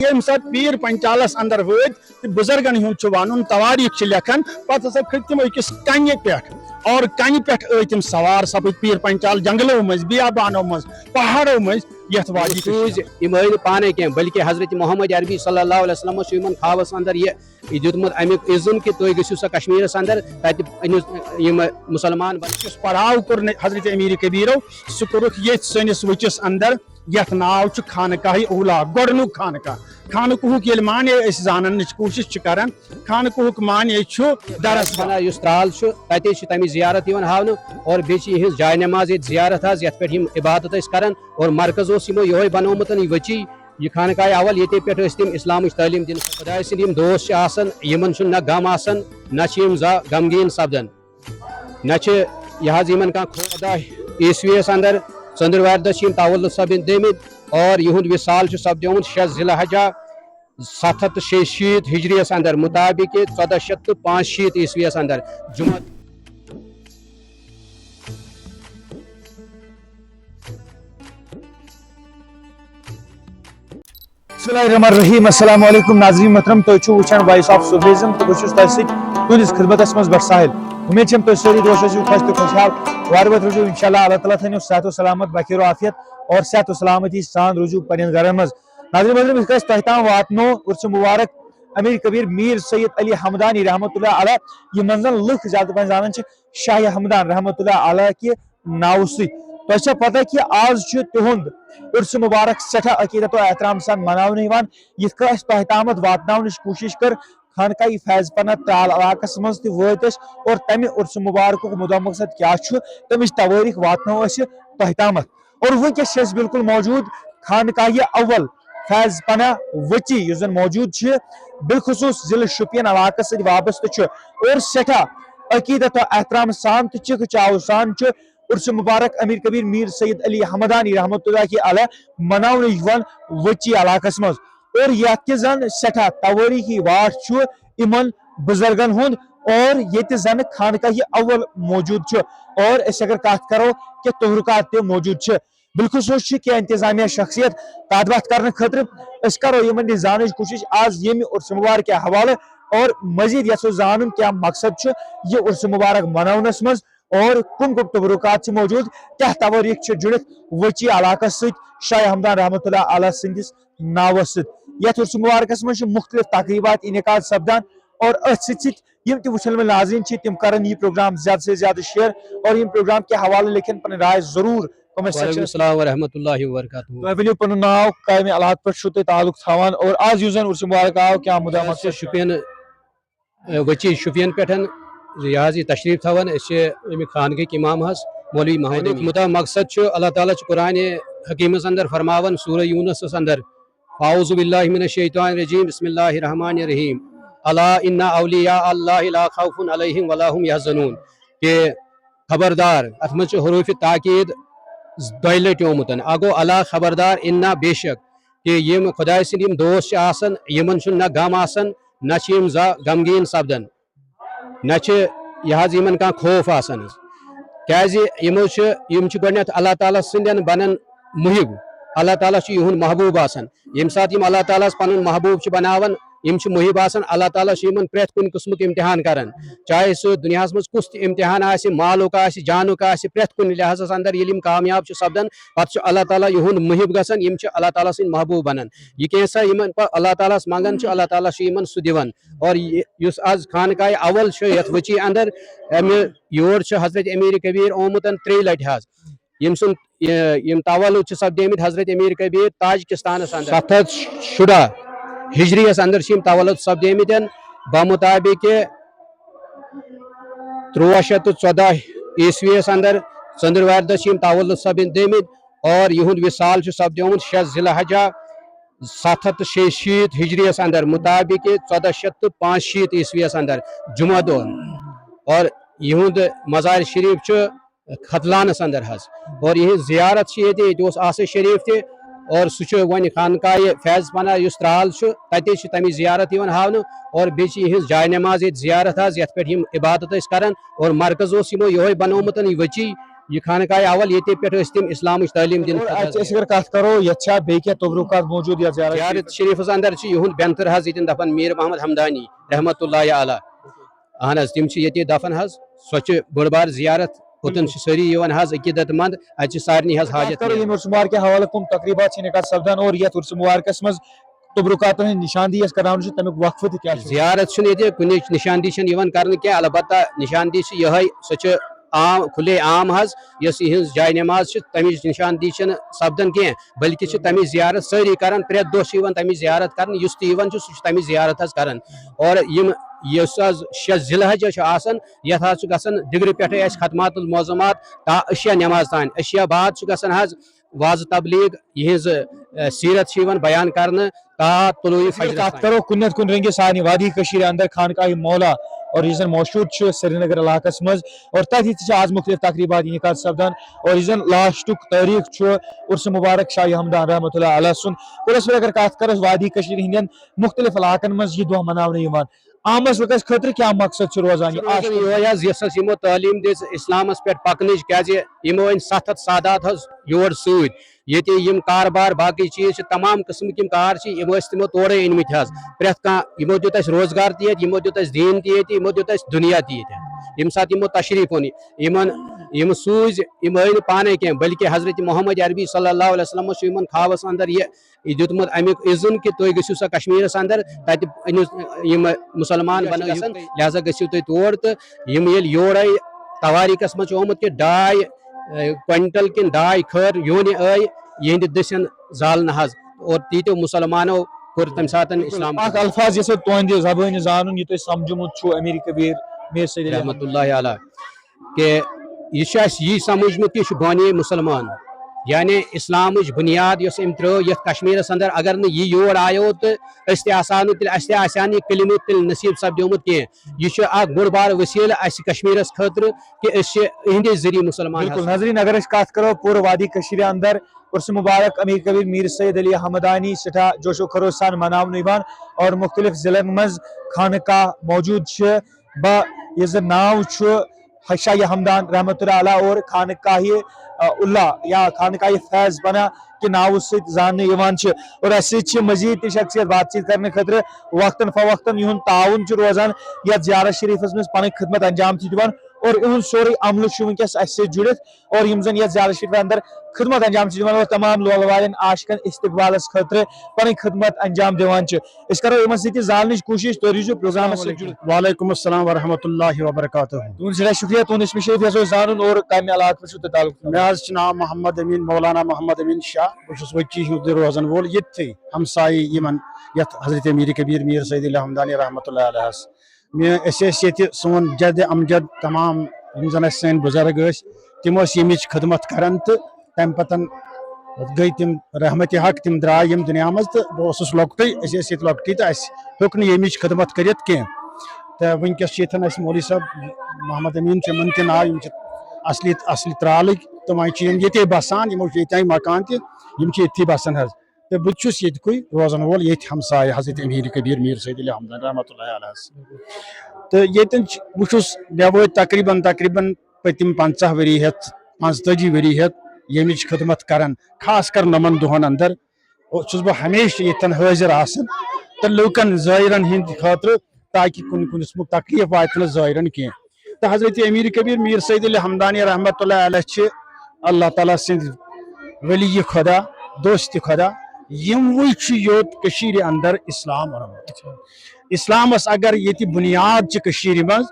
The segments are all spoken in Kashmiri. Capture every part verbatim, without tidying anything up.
ییٚمہِ ساتہٕ پیٖر پنچالس اندر وٲتۍ تہٕ بُزرگن ہُنٛد چھُ ونُن، تواریٖخ چھِ لیکھان، پتہٕ ہسا کھٔتۍ تِم أکِس کنہِ پٮ۪ٹھ اور کنہِ پٮ۪ٹھ ٲے تِم سوار سپٕدۍ پیٖر پنچال جنگلو مٔنٛزۍ، بیابانو منٛز، پہاڑو مٔنٛزۍ یتھ وادی سوٗزۍ کٔشیٖرِ۔ یِم ٲے نہٕ پانے کینٛہہ، بلکہِ حضرت محمد عربی صلی اللہ علیہ وسلمس چھُ یِمن خوابس اندر یہِ، یہِ دیُتمُت امیُک اذن کہِ تُہۍ گٔژھِو سا کشمیرس اندر، تتہِ أنِو یِم مسلمان بن-۔ یُس پڑاو کوٚر نہٕ حضرت امیر کبیرو، سُہ کوٚرُکھ ییٚتھۍ سٲنِس وٕچِس اندر، یتھ ناو چھُ خانقاہ اولا، گۄڈنیُک خانقاہ۔ خانقاہُک ییٚلہِ معنی أسۍ زاننٕچ کوٗشِش چھِ کران، خانقاہُک معنی چھُ درس گاہ۔ یُس ترال چھُ، تتے چھِ تمِچ زیارت یِوان ہاونہٕ، اور بیٚیہِ چھِ یِہٕنٛز جاے نماز ییٚتہِ زیارت حظ، یتھ پٮ۪ٹھ یِم عبادت ٲسۍ کران، اور مرکز اوس یِمو یِہوے بنومُت، یہِ وٕچی، یہِ خانقاہ اول، ییٚتے پٮ۪ٹھ ٲسۍ تِم اسلامٕچ تعلیٖم دِنہٕ۔ خداے سٕنٛدۍ یِم دوست چھِ آسان، یِمن چھُنہٕ نہ غم آسان، نہ چھِ یِم زانٛہہ غمگیٖن سپدان۔ نہ چھِ یہِ حظ یِمن کانٛہہ خوف۔ ژۄداہ عیسویس اندر ژٔنٛدٕروارِ دۄہ چھِ یِم تولد سپدٕنۍ دٔمٕتۍ، اور یِہُنٛد وصال چھُ سپدیومُت شےٚ ذی الحجہ ستھ ہتھ تہٕ شیٚیہِ شیٖتھ ہجریس اندر، مطابق ژۄداہ شیٚتھ تہٕ پانٛژھ شیٖتھ عیسویس اندر، جمعہ۔ بسم اللہ الرحمن الرحیم۔ السلام علیکم ناظرین محترم، تُہۍ چھِو وٕچھان Voice of Sufism تہٕ بہٕ چھُس تۄہہِ سۭتۍ تُہنٛدِس خدمتس منٛز بٹ ساحل۔ اُمید چھم تُہۍ سٲری دوست ٲسِو خۄش تہٕ خۄشحال، وارٕ وٲتۍ روٗزِو انشاءاللہ، اللہ تعالیٰ تھٲینو صحت و سلامت، بخیر و عافیت اور صحت و سلامتی سان روٗزِو پننٮ۪ن گرن منٛز۔ ناظرین محترم، یِتھ کٔنۍ أسۍ تۄہہِ تام واتنو عرس مبارک امیر کبیر میر سید علی حمدانی رحمۃ اللہ علیہ، یِمن زن لُکھ زیادٕ پہن زانان چھِ شاہ حمدان رحمۃ اللہ علیہ کہِ ناوٕ سۭتۍ۔ تۄہہِ چھا پتہ کہِ آز چھُ تِہُنٛد عرس مبارک سٮ۪ٹھاہ عقیدت و احترام سان مناونہٕ یِوان؟ یِتھ کٔنۍ اَسہِ تۄہہِ تامَتھ واتناونٕچ کوٗشِش کٔر خانقاہ فیض پناہ ترال علاقس منٛز تہِ وٲتۍ أسۍ اور تَمہِ عرس مبارکُک مُدا مقصد کیٛاہ چھُ، تَمِچ توٲریٖخ واتنٲو أسہِ تۄہہِ تامَتھ۔ اور وٕنکیٚس چھِ أسۍ بالکل موجوٗد خانقاہ اول فیض پناہ وچی، یُس زن موجوٗد چھِ بالخصوٗص ضلع شوپین علاقس سۭتۍ وابستہٕ چھُ اور سٮ۪ٹھاہ عقیدت و احترام سان تہٕ چِکہٕ چاوٕ سان چھُ عرس مبارک امیر کبیر میر سید علی حمدانی رحمۃ اللہ علیہ مناونہٕ یِوان وچی علاقس منٛز۔ اور یتھ کہِ زن سٮ۪ٹھاہ توٲریٖخی واٹھ چھُ یِمن بزرگن ہُنٛد، اور ییٚتہِ زن خانقاہ اول موجود چھُ۔ اور أسۍ اگر کتھ کرو کہِ تبرکات تہِ موجود چھِ، بالخصوص چھِ کینٛہہ انتظامیہ شخصیت کتھ باتھ کرنہٕ خٲطرٕ۔ أسۍ کرو یِمن نِش زاننٕچ کوٗشش آز ییٚمہِ عرس مبارک کہِ حوالہٕ، اور مزید یژھو زانُن کیٛاہ مقصد چھُ یہِ عرس مبارک مناونس منٛز، اور کم کم تبرکات چھِ موجود، کیٛاہ توٲریٖخ چھِ جُڑِتھ وچی علاقس سۭتۍ شاہ حمدان رحمۃ اللہ علیہ سٕنٛدِس ناوس سۭتۍ۔ یتھ عرس مبارکس منٛز چھِ مختلف تقریبات انعقاد سپدان، اور أتھۍ سۭتۍ سۭتۍ یِم تہِ وٕچھن وٲلۍ ناظرین چھِ، تِم کرن یہِ پروگرام زیادٕ سے زیادٕ شیئر اور یِم پروگرام کہِ حوالہٕ لیکھن پنٕنۍ راے ضروٗر comment وعلیکم section۔ السلام ورحمۃ اللہ وبرکاتہ۔ تُہۍ ؤنِو پنُن ناو، کمہِ علاقہٕ پٮ۪ٹھ چھِو تُہۍ تعلق تھاوان اور آز یُس زن عرس مبارک آو، کیٛاہ مُدا مقصد چھُ؟ شُپین، اے، وچی شُپین پٮ۪ٹھ یہِ حظ یہِ تشریٖف تھاوان۔ أسۍ چھِ اَمہِ خانگٕکۍ اِمام حظ، مولوی محمد اَمیُک امین۔ مُدا مقصد چھُ، اللہ تعالیٰ چھُ قرآنِ حکیٖمس اندر فرماوان، سورہ یونسس اندر، اعوذ باللہ من الشیطان الرجیم، بسم اللہ الرحمن الرحیم، الا ان اولیاء اللہ لا خوف علیہم ولا هم یحزنون، کہ خبردار، اتھ منٛز چھُ حروف تاکید دۄیہِ لٹہِ آمُت۔ اکھ گوٚو الا، خبردار، انا، بے شک، کہ یِم خداے سٕنٛدۍ یِم دوست چھِ آسان، یِمن چھُنہٕ نہ غم آسان، نہ چھِ یِم زانٛہہ غمگیٖن سپدان، نہ چھِ یہِ حظ یِمن کانٛہہ خوف آسان حظ۔ کیٛازِ یِمو چھِ، یِم چھِ گۄڈٕنٮ۪تھ اللہ تعالیٰ سٕنٛدٮ۪ن بنان محب، اللہ تعالیٰ چھُ یِہُنٛد محبوب آسان۔ ییٚمہِ ساتہٕ یِم اللہ تعالیٰ ہس پنُن محبوب چھِ بناوان، یِم چھِ محب آسان، اللہ تعالیٰ چھُ یِمن پرٛٮ۪تھ کُنہِ قٕسمُک امتحان کران، چاہے سُہ دُنیاہس منٛز کُس تہِ امتحان آسہِ، مالُک آسہِ، جانُک آسہِ، پرٛٮ۪تھ کُنہِ لحاظس اندر ییٚلہِ یِم کامیاب چھِ سپدان، پتہٕ چھُ اللہ تعالیٰ یِہُنٛد محب گژھان، یِم چھِ اللہ تعالیٰ سٕنٛدۍ محبوب بنان۔ یہِ کینٛژھا یِمن پتہٕ اللہ تعالیٰ ہس منٛگان چھِ، اللہ تعالیٰ چھُ یِمن سُہ دِوان۔ اور یہِ، یُس آز خانقاہ اول چھُ یتھ وچی اندر، امہِ یور چھُ حضرت امیر کبیر آمُت ترٛیٚیہِ لٹہِ حظ۔ ییٚمہِ سُنٛد، یہِ، یِم تولد چھِ سپدیمٕتۍ حضرت امیر کبیر تاجکستانس اندر۔ ستھ ہتھ شُراہ ہجریس اندر چھِ یِم تولد سپدیمٕتۍ بمطابق تُرٛواہ شیٚتھ تہٕ ژۄداہ عیسویس اندر، ژٔنٛدٕروارِ دۄہ چھِ یِم تولد سپدیمٕتۍ اور یِہُنٛد وصال چھُ سپدیومُت شےٚ ذی الحجہ ستھ ہتھ تہٕ شیٚیہِ شیٖتھ ہجریس اندر، مطابق ژۄداہ شیٚتھ تہٕ پانٛژھ شیٖتھ عیسویس اندر، جمعہ دۄہ۔ اور یِہُنٛد مزار شریف چھُ ختلانس اندر حظ۔ اور یِہٕنٛز زیارت چھِ ییٚتہِ، ییٚتہِ اوس آصف شریف تہِ، اور سُہ چھُ وۄنۍ خانقاہ فیض پناہ یُس ترال چھُ، تتے چھِ تَمِچ زیارت یِوان ہاونہٕ۔ اور بیٚیہِ چھِ یِہٕنٛز جاے نماز ییٚتہِ زیارت حظ، یَتھ پٮ۪ٹھ یِم عبادت ٲسۍ کران۔ اور مرکز اوس یِمو یِہوٚے بنومُت، یہِ ؤچی یہِ خانقاہ اول، ییٚتے پٮ۪ٹھ ٲسۍ تِم اسلامٕچ تعلیٖم دِنہٕ اور خٲطرٕ اَتہِ حظ چھِ أسۍ اگر کتھ کرو، یتھ چھا بیٚیہِ کینٛہہ تبرکات موجود یتھ زیارت زیارت شریفس اندر چھِ یِہُنٛد بینتھر حظ ییٚتٮ۪ن دفن میر محمد حمدانی رحمت اللہ علیہ۔ اہن حظ، تِم چھِ ییٚتہِ دفن حظ۔ سۄ چھِ بٔڑ بار زیارت، اوٚتن چھِ سٲری یِوان حظ عقیدت مند، اتہِ چھِ سارنٕے حظ کتھ حاجت کرو نیران۔ ییٚمہِ عرس مبارکہِ حوالہٕ کٕم تقریٖبات چھِ انعقاد سپدان اور یتھ عرس مبارکس منٛز تبرکاتن ہٕنٛز نشاندہی یۄس کرناونہٕ چھِ، تمیُک وقفہٕ تہِ کیٛاہ چھُ؟ زیارت چھُنہٕ ییٚتہِ کُنِچ نشاندہی چھَنہٕ یِوان کرنہٕ کینٛہہ، البتہ نشاندہی چھِ یِہے، سۄ چھِ عام، کھلے عام حظ، یۄس یِہنٛز جاے نماز چھِ، تمِچ نشاندہی چھَنہٕ سپدان کینٛہہ، بلکہِ چھِ تمِچ زیارت سٲری کران، پرٛٮ۪تھ دۄہ چھِ یِوان تمِچ زیارت کرنہٕ، یُس تہِ یِوان چھُ سُہ چھُ تمِچ زیارت حظ کران۔ اور یِم، یُس حظ شےٚ ذی الحجہ چھُ آسان، یتھ حظ چھُ گژھان دِگرٕ پٮ۪ٹھے اَسہِ ختمات المعظمات تا عشاء نماز تام، عشاء بعد چھُ گژھان حظ وعظ تبلیغ، یِہنٛز، اہ، سیرت چھِ یِوان بیان کرنہٕ تا طلوع اگر فجرس کتھ تام۔ کرو کُنتھ کُن رنگہِ سانہِ وادی کشیٖرِ اندر خانقاہ مولا اور یُس زن مشہوٗر چھُ سرینگر علاقس منٛز، اور تتہِ تہِ چھِ آز مختلف تقریٖبات انعقاد سپدان، اور یُس زن لاسٹُک تٲریخ چھُ عرس مبارک شاہ ہمدان رحمۃ اللہ علیہ سُنٛد۔ اور أسۍ اگر کتھ کرو وادی کشیٖرِ ہٕنٛدٮ۪ن مختلف علاقن منٛز یہِ دۄہ مناونہٕ یِوان، عامس لُکس خٲطرٕ کیٛاہ مقصد چھُ روزان یہِ روزان یِہوے حظ، یۄس اَسہِ یِمو تعلیٖم دِژ اسلامس پٮ۪ٹھ پکنٕچ، کیازِ یِمو أنۍ ستھ ہتھ سادات حظ یور سۭتۍ۔ ییٚتہِ یِم کاربار باقٕے چیٖز چھِ، تمام قٕسمٕکۍ یِم کار چھِ، یِم ٲسۍ تِمو تورے أنۍ مٕتۍ حظ۔ پرٛٮ۪تھ کانٛہہ، یِمو دیُت اَسہِ روزگار تہِ ییٚتہِ، یِمو دیُت اَسہِ دیٖن تہِ ییٚتہِ، یِمو دیُت اَسہِ دُنیا تہِ ییٚتہِ۔ ییٚمہِ ساتہٕ یِمو تشریٖف اوٚن، یِمن، یِم سوٗزۍ، یِم ٲے نہٕ پانے کینٛہہ، بلکہِ حضرت محمد عربی صلی اللہ علیہ وسلمس چھُ یِمن خوابس اندر یہِ یہِ دیُتمُت اَمیُک اذن کہِ تُہۍ گٔژھِو سا کشمیٖرس اندر، تتہِ أنِو یِم مسلمان بنٲوِو، لہذا گٔژھِو تُہۍ تور۔ تہٕ یِم ییٚلہِ یور آیہِ، تواریٖخس منٛز چھُ آمُت کہِ ڈاے، اے، کوینٹل کِنہٕ ڈاے خٲر یونہِ آیہِ یِہنٛدِ دٔسٮ۪ن زالنہٕ حظ، اور تیٖتیو مسلمانو کوٚر تمہِ ساتہٕ اسلام۔ اکھ الفاظ یژھو تُہنٛدِ زبٲنہِ زانُن، یہِ تۄہہِ سمجھومُت چھُو امیر کبیر میر سید علی رحمت اللہ علیہ۔ کہ یہِ چھُ اَسہِ یی سمجھمُت کہِ یہِ چھُ بانی مسلمان، یعنی اسلامٕچ بنیاد یۄس أمۍ ترٲو یَتھ کشمیٖرس اندر۔ اگر نہٕ یہِ یور آیو تہٕ أسۍ تہِ آسہٕ ہاو نہٕ تیٚلہِ، اَسہِ تہِ آسہِ ہا نہٕ یہِ کلمہٕ تیٚلہِ نصیٖب سپدیومُت کینٛہہ۔ یہِ چھُ اکھ بوٚڑ بار وسیلہٕ اَسہِ کشمیٖرس خٲطرٕ کہِ أسۍ چھِ اِہنٛدے ذٔریعہٕ مسلمان بِلکُل حظ۔ ناظریٖن، اگر أسۍ کتھ کرو پوٗرٕ وادی کٔشیٖرِ اندر عرس مبارک امیر کبیر میر سید علی حمدانی سٮ۪ٹھاہ جوش و خروش سان مناونہٕ یِوان اور مختلف ضلعن منٛز خانقاہ موجود چھِ۔ با یُس زن ناو چھُ شاہ ہمدان رحمت اللہ علیہ اور خانقاہ، آ، اللہ یا خانقاہ فیض پناہ کہِ ناوٕ سۭتۍ زاننہٕ یِوان چھِ۔ اور اسہِ سۭتۍ چھِ مزید تہِ شخصیت بات چیت کرنہٕ خٲطرٕ وقتاً فوقتاً یِہُنٛد تعاوُن چھُ روزان یتھ زیارت شریفس منٛز پنٕنۍ خدمت انجام چھِ دِوان اور یِہُنٛد سورُے عملہٕ چھُ وٕنکیٚس اسہِ سۭتۍ جُڑِتھ اور یِم زن یتھ زیارت شریفس اندر خدمت انجام چھِ دِوان اور تمام لولہٕ والٮ۪ن عاشقن استقبالس خٲطرٕ پنٕنۍ خدمت انجام دِوان چھِ۔ أسۍ کرو یِمن سۭتۍ تہِ زاننٕچ کوٗشش، تُہۍ روٗزِو پروگرامس سۭتۍ جُڑِتھ۔ وعلیکم السلام ورحمۃ اللہ وبرکاتہ۔ تُہُنٛد سٮ۪ٹھاہ شُکریہ، تُہُنٛد اِسمِ شریٖف یژھو أسۍ زانُن اور کمہِ علاقہٕ پٮ۪ٹھ چھُو تۄہہِ تعلق؟ مےٚ حظ چھُ ناو محمد امین، مولانا محمد امین شاہ۔ بہٕ چھُس وچی ہُنٛد روزن وول، ییٚتھی ہمسایہِ یِمن، یتھ حضرت امیر کبیر میر سید علی حمدانی رحمۃ اللہ علیہ۔ مےٚ، أسۍ ٲسۍ ییٚتہِ، سون جد امجد، تمام یِم زن اسہِ سٲنۍ بُزرگ ٲسۍ، تِم ٲسۍ ییٚمِچ خدمت کران تہٕ تمہِ پتن گٔے تِم رحمتِ حق، تِم درٛاے ییٚمہِ دُنیا منٛز تہٕ بہٕ اوسُس لۄکٹُے، أسۍ ٲسۍ ییٚتہِ لۄکٹی تہٕ اسہِ ہیوٚک نہٕ ییٚمِچ خدمت کٔرِتھ کینٛہہ۔ تہٕ وٕنکیٚس چھِ ییٚتٮ۪ن اسہِ مولوی صٲب محمد امین چھُ یِمن تہِ ناو، یِم چھِ اصلی، اصلی ترالٕکۍ تہٕ وۄنۍ چھِ یِم ییٚتے بسان، یِمو چھُ ییٚتہِ مکان تہِ، یِم چھِ ییٚتھی بسان حظ۔ تہٕ بہٕ تہِ چھُس ییٚتہِ کُے روزن وول، ییٚتھۍ ہمسایہِ حضرت امیر کبیر میر سید علی حمدان رحمۃ اللہ علیہ۔ تہٕ ییٚتٮ۪ن چھِ، بہٕ چھُس، مےٚ وٲتۍ تقریباً، تقریباً پٔتِم پنٛژاہ ؤری ہٮ۪تھ، پانٛژتٲجی ؤری ہٮ۪تھ ییٚمِچ خدمت کران، خاص کر نَمَن دۄہَن اندر چھُس بہٕ ہمیشہِ ییٚتٮ۪ن حٲضِر آسان تہٕ لوٗکَن زٲیرَن ہِنٛدِ خٲطرٕ، تاکہِ کُنہِ قٕسمُک تکلیٖف واتہِ نہٕ زٲیرَن کینٛہہ۔ تہٕ حضرت امیر کبیر میر سید علی حمدانی رحمتہ اللہ علیہ چھِ اللہ تعالیٰ سٕنٛدۍ ولی خدا، دوست خدا، یِموٕے چھُ یوت کٔشیٖرِ اندر اسلام اوٚنمُت۔ اسلامس اگر ییٚتہِ بُنیاد چھِ کٔشیٖرِ منٛز،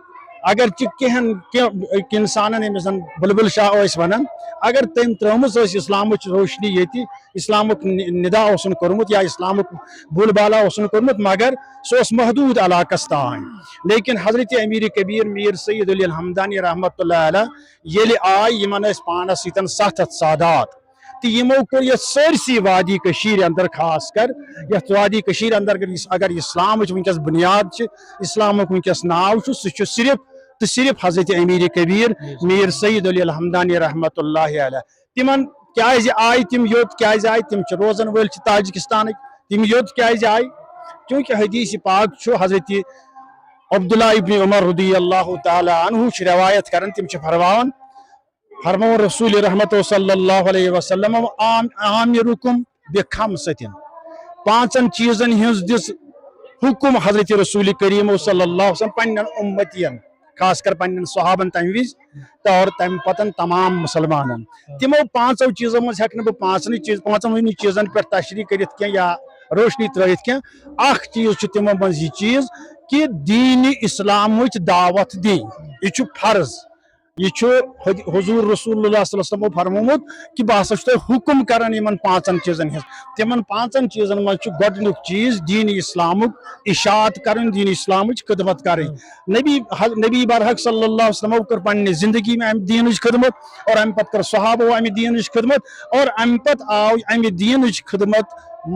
اگر چھِ کینٛہن، کینٛہہ انسانن، ییٚمِس زن بلبل شاہ ٲسۍ ونان، اگر تٔمۍ ترٲومٕژ ٲس اسلامٕچ روشنی ییٚتہِ، اسلامُک نِ-، ندا اوسُن کوٚرمُت یا اسلامُک بول بالا اوسُن کوٚرمُت، مگر سُہ اوس محدوٗد علاقس تام۔ لیکن حضرت امیر کبیر میر سید علی الحمدانی رحمتہ اللہ علیہ ییٚلہِ آے، یِمن ٲسۍ پانس سۭتۍ ستھ ہتھ سادات، تہٕ یِمو کوٚر یتھ سٲرسٕے وادی کٔشیٖرِ اندر، خاص کر یتھ وادی کٔشیٖرِ اندر اگر اس-، اگر اسلامٕچ وٕنکیٚس بُنیاد چھِ، اسلامُک وٕنکیٚس ناو چھُ، سُہ چھُ صرف تہٕ صرف حضرت امیر کبیر میر سید علی الحمدانی رحمتہ اللہ علیہ۔ تِمن کیازِ آیہِ تِم یوٚت، کیازِ آیہِ؟ تِم چھِ روزن وٲلۍ چھِ تاجکستانٕکۍ، تِم یوٚت کیازِ آیہِ؟ چونکہ حدیث پاک چھُ، حضرت عبداللہ ابن عمر رضی اللہ تعالیٰ عنہ چھِ روایت کران، تِم چھِ فرماوان، فرموو رسول رحمت صلی اللہ علیہ وسلم، عام عامرکم بخمسۃ، پانٛژن چیٖزن ہٕنٛز دِژ حکم حضرت رسول کریم صلی اللہ علیہ وسلم پننٮ۪ن امتین، خاص کر پننٮ۪ن صحابن تمہِ وِزِ تہٕ اور تمہِ پتن تمام مسلمانن۔ تِمو پانٛژو چیٖزو منٛز ہٮ۪کہٕ نہٕ بہٕ پانٛژنٕے چیٖز، پانٛژن ہٕنی چیٖزن پٮ۪ٹھ تشریح کٔرِتھ کینٛہہ یا روشنی ترٲوِتھ کینٛہہ۔ اکھ چیٖز چھُ تِمو منٛز یہِ چیٖز کہِ دین اسلامٕچ دعوت دِنۍ، یہِ چھُ فرض۔ یہِ چھُ حض-، حضور رسول اللہ صلی اللہ علیہ وسلم فرمومُت کہِ بہٕ ہسا چھُس تۄہہِ حکم کران یِمن پانٛژن چیٖزن ہٕنٛز۔ تِمن پانٛژن چیٖزن منٛز چھُ گۄڈٕنیُک چیٖز دین اسلامُک اشاعت کرُن، دین اسلامٕچ خدمت کرٕنۍ۔ نبی حض-، نبی برحق صلی اللہ علیہ وسلم کٔر پننہِ زندگی میں امہِ دینٕچ خدمت اور امہِ پتہٕ کٔر صحابو امہِ دینٕچ خدمت اور امہِ پتہٕ آو امہِ دینٕچ خدمت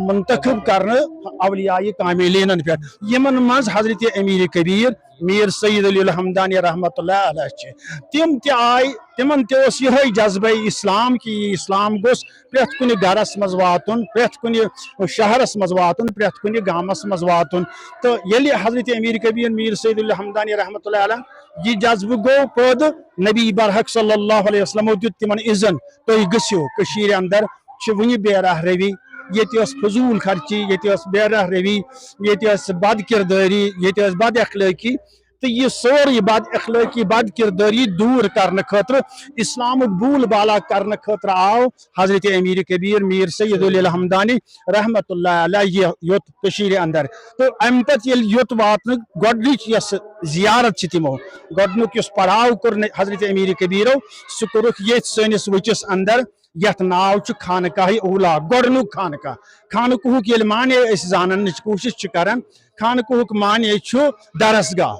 منتخب کرنہٕ اولیاء کاملینن پٮ۪ٹھ، یِمن منٛز حضرت امیر کبیر میر سید علی الحمدانی رحمت اللہ علیہ چھِ۔ تِم تہِ آے، تِمن تہِ اوس یِہوٚے جذبہ اسلام کہِ یہِ اسلام گوٚژھ پرٛٮ۪تھ کُنہِ گرس منٛز واتُن، پرٛٮ۪تھ کُنہِ شہرس منٛز واتُن، پرٛٮ۪تھ کُنہِ گامس منٛز واتُن۔ تہٕ ییٚلہِ حضرت امیر کبیر میر سید علی الحمدانی رحمت اللہ علیہ یہِ جذبہٕ گوٚو پٲدٕ، نبی برحق صلی اللہ علیہ وسلمو دیُت تِمن اذن، تُہۍ گٔژھِو۔ کٔشیٖرِ اندر چھِ وُنہِ بے راہ روی، ییٚتہِ ٲس فضوٗل خرچی، ییٚتہِ ٲس بے راہ روی، ییٚتہِ ٲس بد کردٲری، ییٚتہِ ٲس بد اخلٲقی۔ تہٕ یہِ سورُے بد اخلٲقی، بد کردٲری دوٗر کرنہٕ خٲطرٕ، اسلامُک بول بالا کرنہٕ خٲطرٕ آو حضرت امیر کبیر میر سید علی الحمدانی رحمت اللہ علیہ یہِ یوٚت کٔشیٖرِ اندر۔ تہٕ امہِ پتہٕ ییٚلہِ یوٚت واتنہٕ گۄڈٕنِچ یۄس زیارت چھِ تِمو، گۄڈٕنیُک یُس پڑاو کوٚر نہٕ حضرت امیر کبیرو، سُہ کوٚرُکھ ییٚتھۍ سٲنِس ؤچِس اندر، یتھ ناو چھُ خانقاہ اولا، گۄڈٕنیُک خانقاہ۔ خانقاہُک ییٚلہِ معنی أسۍ زاننٕچ کوٗشِش چھِ کران، خانقاہُک معنی چھُ درسگاہ۔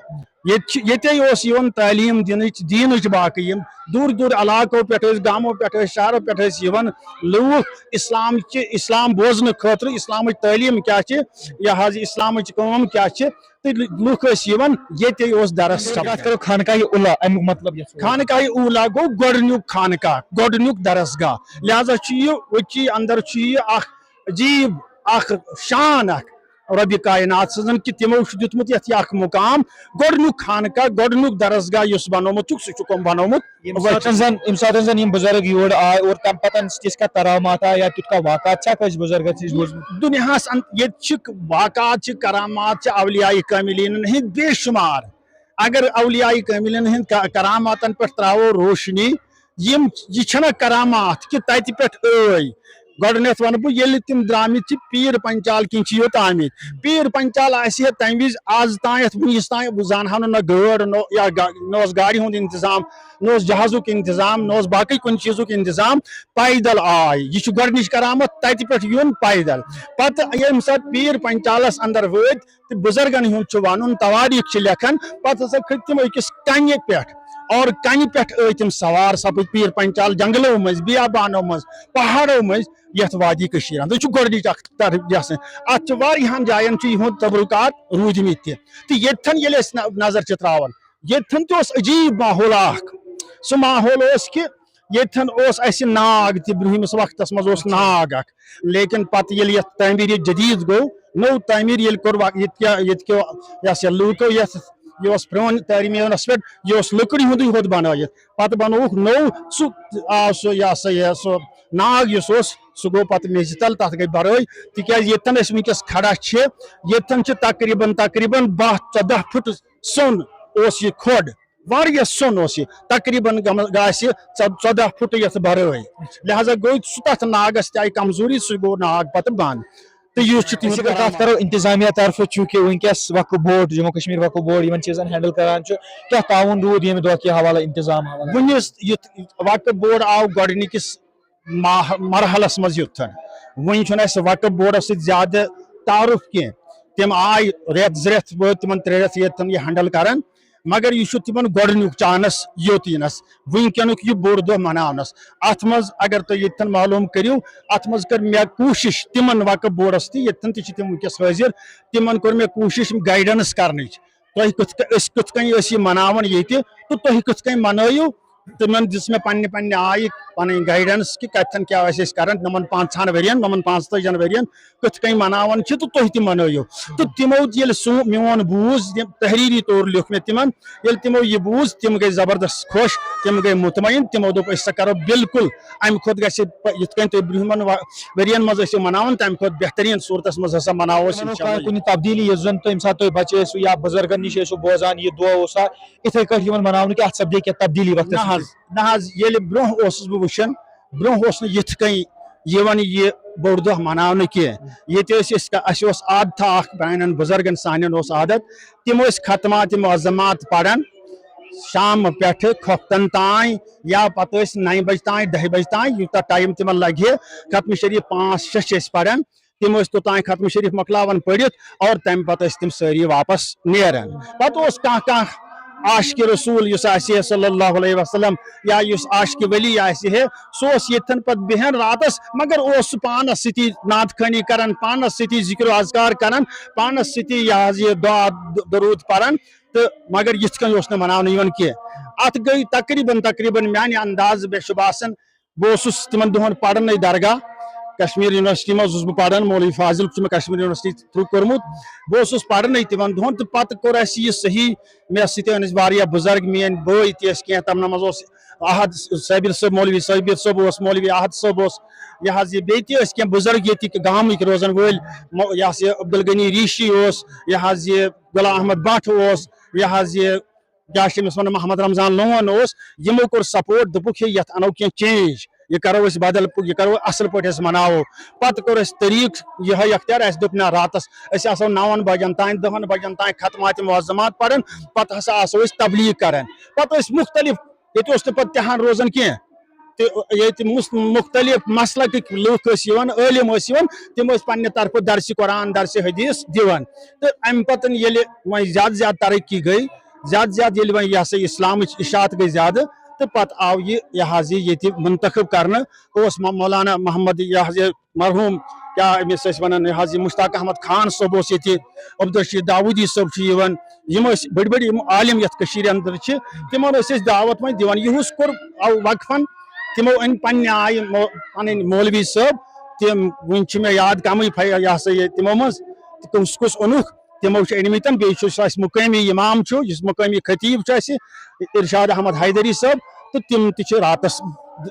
ییٚتہِ چھِ، ییٚتے اوس یِوان تعلیٖم دِنٕچ، دیٖنٕچ باقٕے یِم دوٗر دوٗر علاقو پٮ۪ٹھ ٲسۍ، گامو پٮ۪ٹھ ٲسۍ، شہرو پٮ۪ٹھ ٲسۍ یِوان لوٗکھ اسلام چہِ، اسلام بوزنہٕ خٲطرٕ، اسلامٕچ تعلیٖم کیٛاہ چھِ، یہِ حظ اسلامٕچ کٲم کیٛاہ چھِ، تہٕ لُکھ ٲسۍ یِوان، ییٚتے اوس درس سپدان۔ کتھ کرو خانقاہ اولا، امیُک مطلب یۄس خانقاہ اولا گوٚو گۄڈٕنیُک خانقاہ، گۄڈٕنیُک درسگاہ۔ لہذا چھُ یہِ، أتھی اندر چھُ یہِ اکھ عجیب، اکھ شان، اکھ رۄبِ کاینات سٕنٛزن کہِ تِمو چھُ دیُتمُت یتھ یہِ اکھ مقام۔ گۄڈٕنیُک خانقاہ، گۄڈٕنیُک درسگاہ یُس بنومُت چھُکھ، سُہ چھُکھ أمۍ بنومُت ییٚمہِ ساتَن زن، ییٚمہِ ساتَن زن یِم بُزرگ یور آے اور تَمہِ پتَن تِژھ کانٛہہ کرامات آے یا تیُتھ کانٛہہ واقعات چھا کٲنٛسہِ بُزرگس نِش بوٗزمُت؟ دُنیاہس اند-، ییٚتہِ چھِ واقعات، چھِ کرامات، چھِ اولیاء کاملینن ہٕنٛدۍ بے شمار۔ اگر اولیاء کاملین ہٕنٛدۍ کا-، کراماتن پٮ۪ٹھ تراوو روشنی، یِم، یہِ چھنہ کرامات کہِ تتہِ پٮ۪ٹھ ٲے۔ گۄڈٕنیتھ ونہٕ بہٕ، ییٚلہِ تِم درامٕتۍ چھِ پیٖر پنچال کِنۍ چھِ یوٚت آمٕتۍ، پیٖر پنچال آسہِ ہے تمہِ وِزِ، از تام یتھ وُنِس تام بہٕ زانہٕ ہا نہٕ، نہ گٲڑ، نہ یا گا-، نہ اوس گاڑِ ہُنٛد انتظام، نہ اوس جہازُک انتظام، نہ اوس باقٕے کُنہِ چیٖزُک انتظام۔ پیدل آے، یہِ چھُ گۄڈٕنِچ کرامت، تتہِ پٮ۪ٹھ یُن پیدل۔ پتہٕ ییٚمہِ ساتہٕ پیٖر پنچالس اندر وٲتۍ، تہٕ بُزرگن ہُنٛد چھُ وَنُن، توٲریٖخ چھِ لیکھان، پتہٕ ہسا کھٔتۍ تِم أکِس کنہِ پٮ۪ٹھ، اور کنہِ پٮ۪ٹھ ٲے تِم سوار سپٕدۍ پیٖر پنچال جنگلو مٔنٛزۍ، بیابانو مٔنٛزۍ، پہاڑو مٔنٛزۍ، یَتھ وادی کٔشیٖر اندر۔ یہِ چھُ گۄڈٕنِچ اکھ طرف یہِ ہسا۔ اتھ چھِ واریاہن جاین چھِ یِہُنٛد تبرکات روٗدمٕتۍ تہِ۔ تہٕ ییٚتھٮ۪ن ییٚلہِ أسۍ نہ-، نظر چھِ تراوان، ییٚتھٮ۪ن تہِ اوس عجیٖب ماحول اکھ۔ سُہ ماحول اوس کہِ ییٚتھٮ۪ن اوس اَسہِ ناگ تہِ، برٛونٛہمِس وقتس منٛز اوس ناگ اکھ، لیکن پتہٕ ییٚلہِ یتھ تعمیٖرِ جدیٖد گوٚو، نٔو تعمیٖر ییٚلہِ کوٚر، وا-، ییٚتہِ کیٛاہ، ییٚتہِ کیو، یہِ ہسا، لوٗکو یتھ، یہِ اوس پرٛون تعمیٖرس پٮ۪ٹھ، یہِ اوس لٔکرِ ہُنٛدُے ہوت بنٲیِتھ، پتہٕ بنووُکھ نوٚو، سُہ آو سُہ، یہِ ہسا یہِ، سُہ ناگ یُس اوس، سُہ گوٚو پتہٕ میٚژِ تل، تتھ گٔے بھرٲے، تِکیٛازِ ییٚتٮ۪ن أسۍ وٕنکیٚس کھڑا چھِ، ییٚتٮ۪ن چھِ تقریباً، تقریباً باہ ژۄداہ فُٹ سرٛوٚن اوس یہِ کھۄڈ، واریاہ سرٛوٚن اوس یہِ، تقریباً گم-، گژھِ ژۄ-، ژۄداہ فُٹ یَتھ بھرٲے۔ لہذا گوٚو سُہ تَتھ ناگَس تہِ آیہِ کمزوری، سُہ گوٚو ناگ پَتہٕ بنٛد۔ تہٕ یُس چھُ أسۍ تِہُنٛد اگر کتھ کرو انتظامیہ طرفہٕ، چوٗنٛکہِ وٕنکیٚس وقف بورڈ، جموں کشمیر وقف بورڈ یِمن چیٖزن ہینڈل کران چھُ، کیٛاہ تعاوُن روٗد ییٚمہِ دۄہ کہِ حوالہٕ انتظام حوالہٕ؟ وُنِس یُتھ وقف بورڈ آو گۄڈٕنِکِس ماہ-، مرحلس منٛز یُتھ۔ وۄنۍ چھُنہٕ اَسہِ وقف بورڈس سۭتۍ زیادٕ تعارُف کینٛہہ۔ تِم آے رٮ۪تھ زٕ رٮ۪تھ وٲتۍ تِمن، ترٛےٚ رٮ۪تھ ییٚتٮ۪ن یہِ ہینڈل کران، مگر یہِ چھُ تِمن گۄڈٕنیُک چانس یوت یِنس۔ وٕنکیٚنُک یہِ بوٚڑ دۄہ مناونس۔ اتھ منٛز اگر تُہۍ ییٚتٮ۪ن معلوم کٔرِو، اتھ منٛز کٔر مےٚ کوٗشش تِمن وقف بورڈس تہِ، ییٚتٮ۪ن تہِ چھِ تِم وٕنکیٚس حٲضِر، تِمن کوٚر مےٚ کوٗشش گایڈنس کرنٕچ۔ تۄہہِ کِتھ کٔنۍ، أسۍ کِتھ کٔنۍ ٲسۍ یہِ مناوان ییٚتہِ تہٕ تُہۍ کِتھ کٔنۍ منٲیِو، تِمن دِژ مےٚ پننہِ پننہِ آیہِ پنٕنۍ گایڈنس کہِ کتٮ۪ن کیٛاہ ٲسۍ أسۍ کران، نۄمن پانٛژہن ؤرین، نۄمن پانٛژتٲجن ؤرین کِتھ کٔنۍ مناوان چھِ تہٕ تُہۍ تہِ منٲیِو۔ تہٕ تِمو تہِ ییٚلہِ سُہ میون بوٗز، یِم تحریری طور لیوٚکھ مےٚ تِمن، ییٚلہِ تِمو یہِ بوٗز، تِم گٔے زبردست خۄش، تِم گٔے مطمئن، تِمو دوٚپ، أسۍ سا کرو بالکل امہِ کھۄتہٕ گژھِ پہ-، یِتھ کٔنۍ تُہۍ برٛونٛہمٮ۪ن وا-، ؤرین منٛز ٲسِو مناوان، تمہِ کھۄتہٕ بہتریٖن صوٗرتس منٛز ہسا مناوو أسۍ، انشاءاللہ۔ کُنہِ تبدیٖلی، یُس زن تُہۍ ییٚمہِ ساتہٕ تُہۍ بچہِ ٲسِو یا بُزرگن نِش ٲسِو بوزان، یہِ دۄہ اوسا یِتھے کٲٹھۍ یِوان مناونہٕ کہِ اتھ سپدے کینٛہہ تبدیٖلی وقتس نہ منٛز؟ حظ، نہ حظ، ییٚلہِ برونٛہہ اوسُس بہٕ وٕچھان، برونٛہہ اوس نہٕ یِتھ کٔنۍ یِوان یہِ بوٚڑ دۄہ مناونہٕ کینٛہہ۔ ییٚتہِ ٲسۍ أسۍ کا-، اَسہِ اوس عادتھا اکھ، پرٛانٮ۪ن بُزرگن سانٮ۪ن اوس عادت، تِم ٲسۍ ختمات معظمات پران شام پٮ۪ٹھٕ کھۄفتن تام، یا پتہٕ ٲسۍ نَیہِ بجہِ تام، دَہہِ بجہِ تام، یوٗتاہ ٹایم تِمن لگہِ ہے، ختم شریف پانٛژھ شےٚ چھِ أسۍ پران۔ تِم ٲسۍ توٚتام ختم شریف مۄکلاوان پٔرِتھ اور تَمہِ پتہٕ ٲسۍ تِم سٲری واپس نیران۔ پتہٕ اوس کانٛہہ کانٛہہ عاشقِ رسول یُس آسہِ ہے صلی اللہ علیہ وسلم یا یُس عاشقِ ولی آسہِ ہے، سُہ اوس ییٚتھٮ۪ن پتہٕ بیٚہن راتس، مگر اوس سُہ پانس سۭتی نعت خوٲنی کران، پانس سۭتی ذکر و اذکار کران، پانس سۭتی یہِ حظ یہِ دعا د-، درود پران۔ تہٕ مگر یِتھ کٔنۍ اوس نہٕ مناونہٕ یِوان کینٛہہ۔ اتھ گٔے تقریباً، تقریباً میانہِ اندازٕ مےٚ چھُ باسان بہٕ اوسُس تِمن دۄہن پرنٕے درگاہ، کشمیر یونیورسٹی منٛز اوسُس بہٕ پران، مولوی فاضل چھُ مےٚ کشمیر یونیورسٹی تھرو کوٚرمُت۔ بہٕ اوسُس پرنٕے تِمن دۄہن تہٕ پتہٕ کوٚر اسہِ یہِ صحیح، مےٚ سۭتۍ ٲسۍ واریاہ بُزرگ، میٲنۍ بٲے تہِ ٲسۍ کینٛہہ، تِمن منٛز اوس احد صٲبِر صٲب، مولوی صٲبِر صٲب اوس، مولوی احد صٲب اوس، یہِ حظ یہِ بیٚیہِ تہِ ٲسۍ کینٛہہ بُزرگ ییٚتِکۍ گامٕکۍ روزن وٲلۍ، مو-، یہِ حظ یہِ عبدالغنی ریٖشی اوس، یہِ حظ یہِ غلام احمد بٹ اوس، یہِ حظ یہِ کیٛاہ چھِ أمِس وَنان، محمد رمضان لون اوس، یِمو کوٚر سپورٹ، دوٚپُکھ، ہے، یَتھ اَنو کینٛہہ چینج، یہِ کَرو أسۍ بدل پٲ-، یہِ کَرو اَصٕل پٲٹھۍ أسۍ مَناوو۔ پَتہٕ کوٚر اَسہِ طریٖقہٕ یِہوٚے اختیار، اَسہِ دوٚپ، نہ، راتَس أسۍ آسو نَوَن بجَن تام، دَہَن بجَن تام ختماتِ معظمات پَران، پَتہٕ ہسا آسو أسۍ تبلیغ کَران۔ پَتہٕ ٲسۍ مُختلف، ییٚتہِ اوس نہٕ پَتہٕ تہِ ہَن روزان کینٛہہ، تہٕ ییٚتہِ مُس-، مُختلف مسلکٕکۍ لُکھ ٲسۍ یِوان، عٲلِم ٲسۍ یِوان، تِم ٲسۍ پننہِ طرفہٕ درسِ قرآن، درسِ حدیث دِوان۔ تہٕ امہِ پتہٕ ییٚلہِ وۄنۍ زیادٕ زیادٕ ترقی گٔے، زیادٕ زیادٕ ییٚلہِ وۄنۍ یہِ ہسا اسلامٕچ اشاعت گٔے زیادٕ، تہٕ پتہٕ آو یہِ، یہِ حظ یہِ ییٚتہِ منتخب کرنہٕ، اوس مو-، مولانا محمد، یہِ حظ یہِ مرحوم، کیٛاہ أمِس ٲسۍ ونان، یہِ حظ یہِ مشتاق احمد خان صٲب اوس ییٚتہِ، عبدالرشید داوودی صٲب چھُ یِوان، یِم ٲسۍ بٔڑۍ بٔڑۍ یِم عالم یتھ کٔشیٖرِ اندر چھِ، تِمن ٲسۍ أسۍ دعوت وۄنۍ دِوان۔ یِہُس کوٚر او وقفن، تِمو أنۍ پننہِ آیہِ مو-، پنٕنۍ مولوی صٲب، تِم وُنہِ چھِ مےٚ یاد کمٕے پھے-، یہِ ہسا یہِ تِمو منٛز، تہٕ کُس کُس اوٚنُکھ، تِمو چھِ أنمٕتۍ۔ بیٚیہِ چھُ یُس اَسہِ مُقٲمی امام چھُ، یُس مُقٲمی خطیب چھُ اَسہِ، ارشاد احمد حیدری صٲب، تہٕ تِم تہِ چھِ راتس،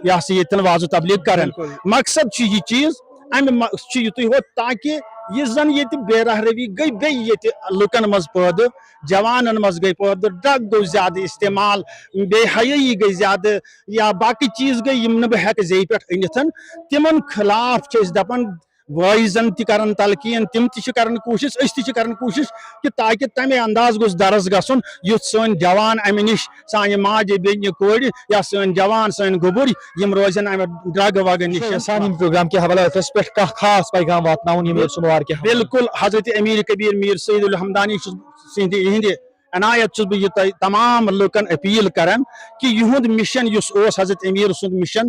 یہِ ہسا ییٚتٮ۪ن واز و تبلیغ کران۔ مقصد چھُ یہِ چیٖز، امہِ مہ-، چھُ یُتُے ہوت، تاکہِ یُس زن ییٚتہِ بے راہ روی گٔے، بیٚیہِ ییٚتہِ لُکن منٛز پٲدٕ، جوانن منٛز گٔے پٲدٕ، ڈرگ گوٚو زیادٕ استعمال، بے حیٲیی گٔے زیادٕ، یا باقٕے چیٖز گٔے، یِم نہٕ بہٕ ہٮ۪کہٕ زیٚیہِ پٮ۪ٹھ أنِتھ، تِمن خلاف چھِ أسۍ دپان، وٲعظن تہِ کران تلقین، تِم تہِ چھِ کران کوٗشش، أسۍ تہِ چھِ کران کوٗشش کہِ تاکہِ تمے انداز گوٚژھ درس گژھُن، یُتھ سٲنۍ جوان امہِ نِش، سانہِ ماجہِ بیٚنہِ کورِ یا سٲنۍ جوان، سٲنۍ گوٚبُرۍ، یِم روزن امہِ ڈرگ وگہٕ نِش۔ سانہِ ییٚمہِ پروگرام کہِ حوالہٕ ٲسۍ پٮ۪ٹھ کانٛہہ خاص پیغام واتناوُن ییٚمہِ سُموار کہِ حوالہٕ؟ بالکل، حضرت امیر کبیر میر سید الحمدانی چھُس سٕنٛدِ، یِہنٛدِ عنایت چھُس بہٕ یہِ تۄہہِ تمام لُکن اپیل کران کہِ یِہُنٛد مِشن یُس اوس، حضرت امیر سُنٛد مِشن،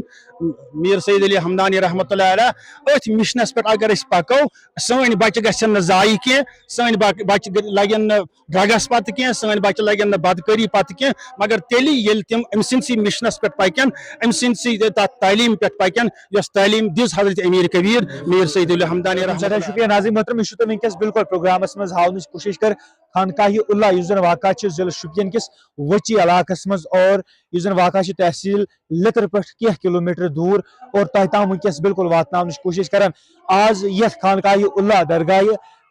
میر سید علی حمدانی رحمتہ اللہ علیہ، أتھۍ مِشنس پٮ۪ٹھ اگر أسۍ پکو، سٲنۍ بچہِ گژھن نہٕ ضایع کینٛہہ، سٲنۍ بچ-، بچہِ گ-، لگن نہٕ ڈرگس پتہٕ کینٛہہ، سٲنۍ بچہِ لگن نہٕ بدکٲری پتہٕ کینٛہہ، مگر تیٚلہِ ییٚلہِ تِم أمۍ سٕنٛدسٕے مِشنس پٮ۪ٹھ پکن، أمۍ سٕنٛدسٕے تتھ تعلیٖم پٮ۪ٹھ پکن، یۄس تعلیٖم دِژ حضرت امیر کبیر میر سید علی حمدانی رحمتہ اللہ۔ شکریہ ناظرین محترم، یہِ چھُ تۄہہِ وٕنکیٚس بالکل پروگرامس منٛز ہاونٕچ کوٗشش کر خانقاہ اللہ، یُس زن واقع چھُ ضلع شُپین کِس ؤچی علاقس منٛز، اور یُس زن واقع چھُ تحصیل لِتر پٮ۪ٹھ کینٛہہ کلوٗمیٹر دوٗر، اور تۄہہِ تام وٕنکیٚس بالکل واتناونٕچ کوٗشش کران۔ آز یتھ خانقاہ اللہ درگاہ،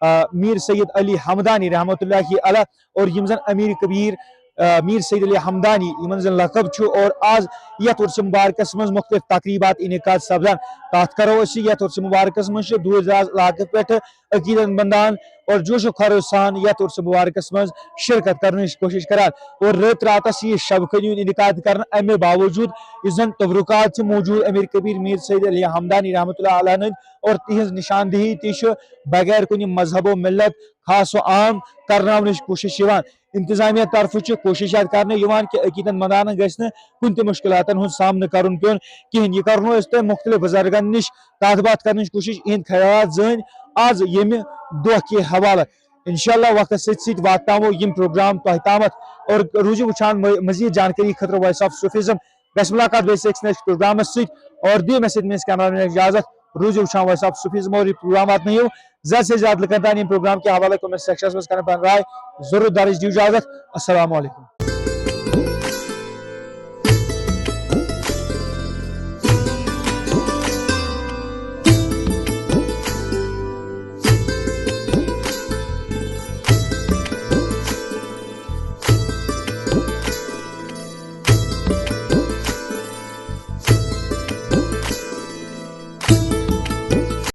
آ، میر سید علی حمدانی رحمتہ اللہ علیہ اور یِم زن امیر کبیر، آ، میر سید علی حمدانی، یِمن زن لقب چھُ، اور آز یتھ عرس مبارکس منٛز مختلف تقریبات انعقاد سپدان۔ کتھ کرو أسۍ یتھ عرس مبارکس منٛز چھِ دوٗر دراز علاقہٕ پٮ۪ٹھ عقیدت مندان اور جوش و خروش سان یتھ عرس مبارکس منٛز شرکت کرنٕچ کوٗشش کران، اور رٲتۍ راتس یہِ شب خٲنی ہُنٛد انعقاد کرنہٕ۔ امہِ باوجود یُس زن تبرکات چھِ موجود امیر کبیر میر سید علی حمدانی رحمتہ اللہ علیہ ہٕنٛدۍ اور تِہنٛز نشاندہی تہِ چھِ بغیر کُنہِ مذہب و ملت، خاص و عام کرناونٕچ کوٗشش یِوان۔ انتظامیہ طرفہٕ چھِ کوٗششات کرنہٕ یِوان کہِ عقیدت مندانن گژھِ نہٕ کُنہِ تہِ مُشکلاتن ہُنٛد سامنہٕ کرُن پیوٚن کِہینۍ۔ یہِ کرنو أسۍ تۄہہِ مُختٔلِف بُزرگن نِش کتھ باتھ کرنٕچ کوٗشش، یِہنٛدۍ خیالات زٲنۍ آز ییٚمہِ دۄہ کہِ حوالہٕ۔ انشاءاللہ وقتس سۭتۍ سۭتۍ واتناوو یِم پروگرام تۄہہِ تامتھ، اور روٗزِو وٕچھان مٔ-، مزید جانکٲری خٲطرٕ وائس آف صوفیزم گژھِ ملاقات بیٚیہِ أکِس نٔوِس پروگرامس سۭتۍ۔ اور دِیِو مےٚ سۭتۍ میٲنِس کیمرہ مینس اجازت۔ روٗزِو وٕچھان وۄنۍ صاحب صوفی زمور یہِ پروگرام واتنٲیِو زیادٕ سے زیادٕ لُکن تام۔ یِم پروگرام کینٛہہ حوالہٕ comment section منٛز کرن پنٕنۍ راے ضروٗر درج۔ دِیِو اجازت۔ السلام علیکم۔